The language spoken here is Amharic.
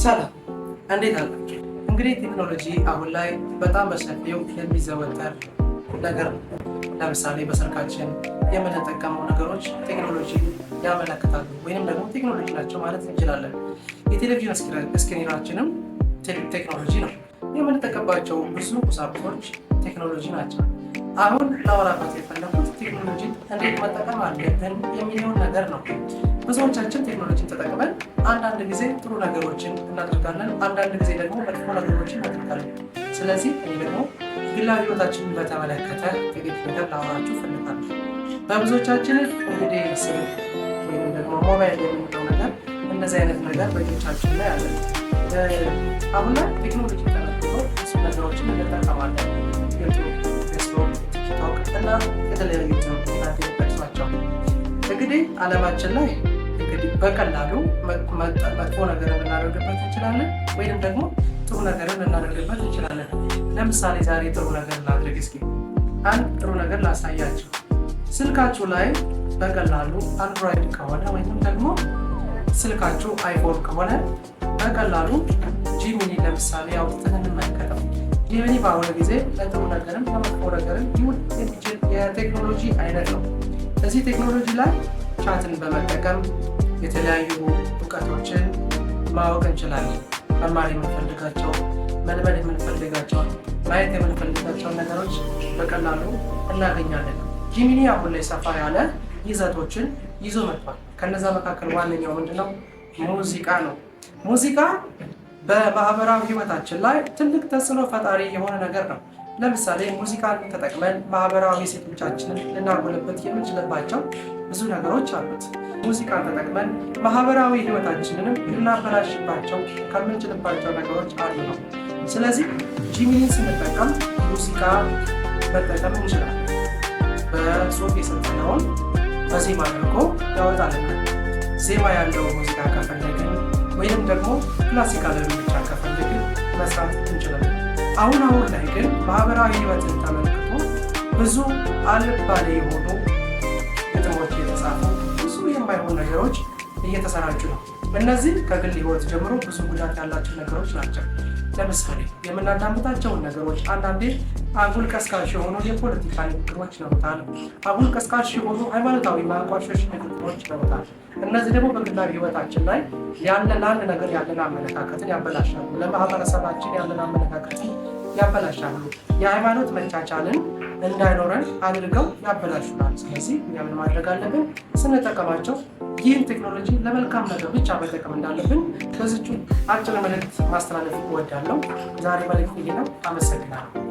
ሰላም፣ እንዴት አላችሁ? እንግዲህ ቴክኖሎጂ አሁን ላይ በጣም በሰፊው የሚዘወተር ነገር ነው። ለምሳሌ በስልካችን የምንጠቀመው ነገሮች ቴክኖሎጂ ያመለክታሉ ወይንም ደግሞ ቴክኖሎጂ ናቸው ማለት እንችላለን። የቴሌቪዥን screen ኣችንም ቴክኖሎጂ ነው። የምንጠቀምባቸው ብዙ ቁሳቁሶች ቴክኖሎጂ ናቸው። አሁን ላወራበት የፈለኩት ቴክኖሎጂን እንዴት መጠቀም አለብን የሚለውን ነገር ነው። ብዙዎቻችን ቴክኖሎጂን ተጠቅመን አንዳንድ ጊዜ ጥሩ ነገሮችን እናደርጋለን፣ አንዳንድ ጊዜ ደግሞ መጥፎ ነገሮችን እናደርጋለን። ስለዚህ እኔ ደግሞ ግላዊ ሕይወታችንን በተመለከተ ጥቂት ነገር ላወራችሁ እፈልጋለሁ። በብዙዎቻችን እንግዲህ ስልክ ወይም ደግሞ ሞባይል የምንለው ነገር እንደዚህ አይነት ነገር በእጆቻችን ላይ አለ። አሁን ላይ ቴክኖሎጂ ተመልክቶ ብዙ ነገሮችን እንጠቀማለን። ዩቱብ፣ ፌስቡክ፣ ቲክቶክ እና የተለያዩ ናቸው። እንግዲህ ዓለማችን ላይ እንግዲህ በቀላሉ መጥፎ ነገር ልናደርግበት እንችላለን፣ ወይንም ደግሞ ጥሩ ነገርን ልናደርግበት እንችላለን። ለምሳሌ ዛሬ ጥሩ ነገር እናድርግ እስኪ። አንድ ጥሩ ነገር ላሳያችሁ። ስልካችሁ ላይ በቀላሉ አንድሮይድ ከሆነ ወይንም ደግሞ ስልካችሁ አይፎን ከሆነ በቀላሉ Gemini ለምሳሌ አውጥተን እንመልከተው። Gemini በአሁኑ ጊዜ ለጥሩ ነገርም ለመጥፎ ነገርም ሊውል የሚችል የቴክኖሎጂ አይነት ነው። እዚህ ቴክኖሎጂ ላይ chat ን በመጠቀም የተለያዩ እውቀቶችን ማወቅ እንችላለን። መማር የምንፈልጋቸው፣ መልመድ የምንፈልጋቸውን፣ ማየት የምንፈልጋቸውን ነገሮች በቀላሉ እናገኛለን። Gemini አሁን ላይ ሰፋ ያለ ይዘቶችን ይዞ መጥቷል። ከነዛ መካከል ዋነኛው ምንድነው? ሙዚቃ ነው። ሙዚቃ በማህበራዊ ህይወታችን ላይ ትልቅ ተጽዕኖ ፈጣሪ የሆነ ነገር ነው። ለምሳሌ ሙዚቃን ተጠቅመን ማህበራዊ እሴቶቻችንን ልናጎለበት የምንችልባቸው ብዙ ነገሮች አሉት። ሙዚቃን ተጠቅመን ማህበራዊ ህይወታችንንም ልናበላሽባቸው ከምንችልባቸው ነገሮች አንዱ ነው። ስለዚህ Gemini ን ስንጠቀም ሙዚቃ መጠቀም እንችላለን። በጽሁፍ የሰጠነውን በዜማ አድርጎ ያወጣልናል። ዜማ ያለው ሙዚቃ ከፈለግን ወይንም ደግሞ classical ብቻ ከፈለግን መስራት እንችላለን። አሁን አሁን ላይ ግን ማህበራዊ ህይወትን ተመልክቶ ብዙ አልባሌ የሆኑ ግጥሞች የተጻፉ፣ ብዙ የማይሆን ነገሮች እየተሰራጩ ነው። እነዚህ ከግል ህይወት ጀምሮ ብዙ ጉዳት ያላቸው ነገሮች ናቸው። ለምሳሌ የምናዳምጣቸውን ነገሮች አንዳንዴ አጉል ቀስቃሽ የሆኑ የፖለቲካ ንግግሮች ይኖሩታል። አጉል ቀስቃሽ የሆኑ ሃይማኖታዊ ማንቋሸሽ ንግግሮች ይኖሩታል። እነዚህ ደግሞ በግላዊ ህይወታችን ላይ ያለ ለአንድ ነገር ያለን አመለካከትን ያበላሻሉ። ለማህበረሰባችን ያለን አመለካከትን ያበላሻሉ። የሃይማኖት መቻቻልን እንዳይኖረን አድርገው ያበላሹናል። ስለዚህ እኛ ምን ማድረግ አለብን? ስንጠቀማቸው ይህን ቴክኖሎጂ ለመልካም ነገር ብቻ መጠቀም እንዳለብን በዚቹ አጭር መልእክት ማስተላለፍ እወዳለሁ። ዛሬ መልእክት ይሄ ነው። አመሰግናለሁ።